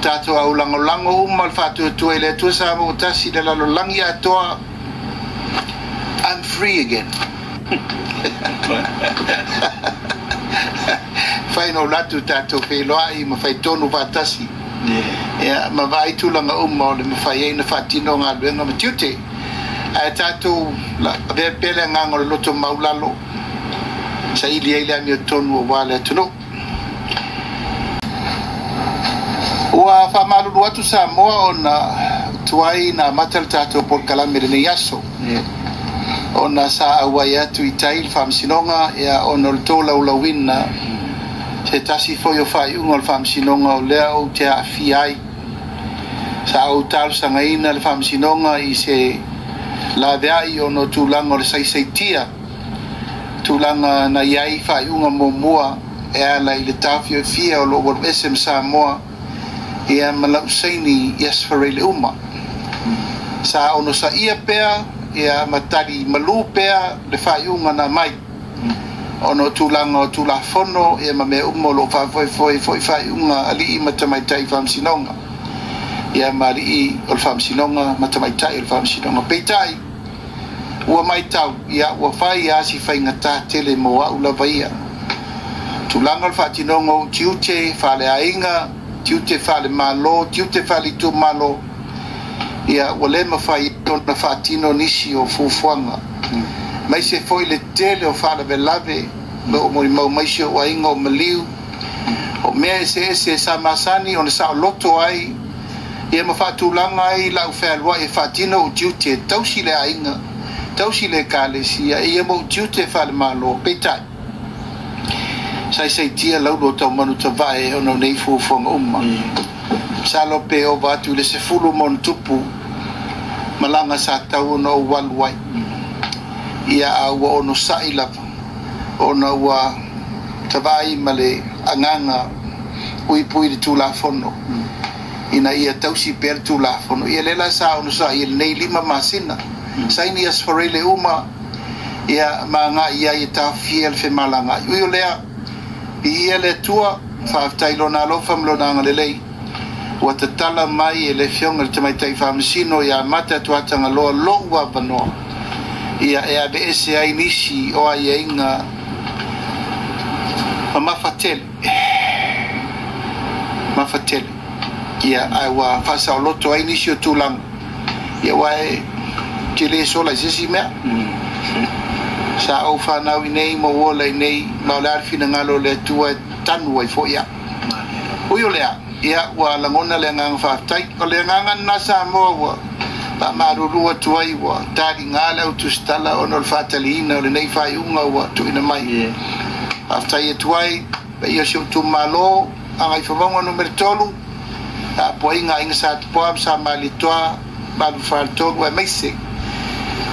Tatou aulagolago uma le faatuatua i le Atua Samoa ua tasi i le lalolagi atoa. I'm free again. Fai na ou atu tatou feiloai ma fai tonu faatasi. Ia, ma vaai tulaga uma o le mafai ai ona faatino galuega ma tiute. Ae tatou avea pea le agaga o le loto maualalo, saili ai le amiotonu aua le atunuu. Ua faamalulu atu Samoa ona tuai na amata le tatou polokalame i lenei aso, ona sa auai atu i tai le faamasinoga, ia, ona o le tolaulauina se tasi foi o faaiuga o le faamasinoga o lea ou te aafia ai. Sa ou talosagaina le faamasinoga i se laveai ona o tulaga o le saisaitia, tulaga na i ai faaiuga muamua e ala i le taofiofia o lou alu ese ma Samoa, ia ma lau saini i aso Faraile uma. Sa onosaia pea, ia, ma tali malu pea le faaiuga na mai, ona o tulaga o Tulafono, ia, ma mea uma o lo o faafoefoe foi faaiuga alii ma tamaitai faamasinoga, ia, ma alii o le faamasinoga ma tamaitai o le faamasinoga. Peitai, ua matau, ia, ua fai lava si faigata tele mo au lava ia. Tulaga o le faatinoga o tiute faaleaiga, tiute faalemalo, tiute faleitumalo, ia, ua le mafai ona faatino nisi o fuafuaga. Maise foi le tele o faalavelave lo o molimau mai si ou aiga o maliu, o mea eseese sa masani ona saoloto ai, ia, ma faatulaga ai lau fealuai e faatino ou tiute, tausi le aiga, tausi le ekalesia, ia, ma ou tiute faalemalo. Peitai, saisaitia laulu o taumanu tavae ona o nei fuafuaga uma. Masalo pe ova atu i le 10+ malaga sa tau ona ou alu ai, ia, a ua onosai lava ona ua tavaai ma le agaga puipui le Tulafono ina ia tausi pea le Tulafono. Ia, lea la sa onosai i lenei 5 masina, saini aso Faraile uma, ia, ma agai ai e taofia le femalagaai. Ui o lea, viia le Atua, faafetai lona alofa ma lona agalelei ua tatala mai e le afioga i le tamaitai faamasino ia Mata Tuatagaloa lou avanoa, ia, e aveese ai nisi o aiaiga mamafa tele, mafa tele, ia, ae ua faasaoloto ai nisi o tulaga, ia, ua e te lē sola i se isi mea. Sa ou fanau i nei ma ou ola i nei, ma o le a le finagalo o le Atua e tanu ai foi au. Ui o lea, ia, ua lagona le agaga faafetai. O le agaga lena Samoa ua faamalulu atu ai ua taliga le autusitala ona o le faataliina o lenei faaiuga ua tuuina mai. Faafetai atu ai paia o si ou itumalo Gagaifomauga Nu.3, tapuaiga aiga Sa Tupoa ma Sa Malietoa, Malu Faletolu, aemaise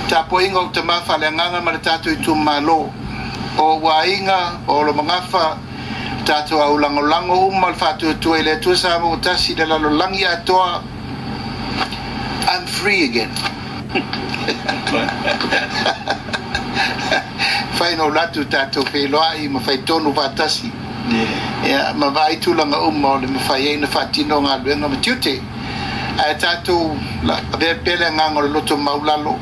tapuaiga o tama faaleagaga ma le tatou itumalo, o ou aiga o Olomagafa, tatou aulagolago uma le faatuatua i le Atua Samoa ua tasi i le lalolagi atoa. I'm free again. Fai na ou atu tatou feiloai ma fai tonu faatasi, ia, ma vaai tulaga uma o le mafai ai ona faatino galuega ma tiute. Ae tatou avea pea le agaga o le loto maualalo,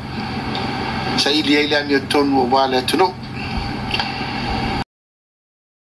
saili ai le amiotonu aua le atunuu.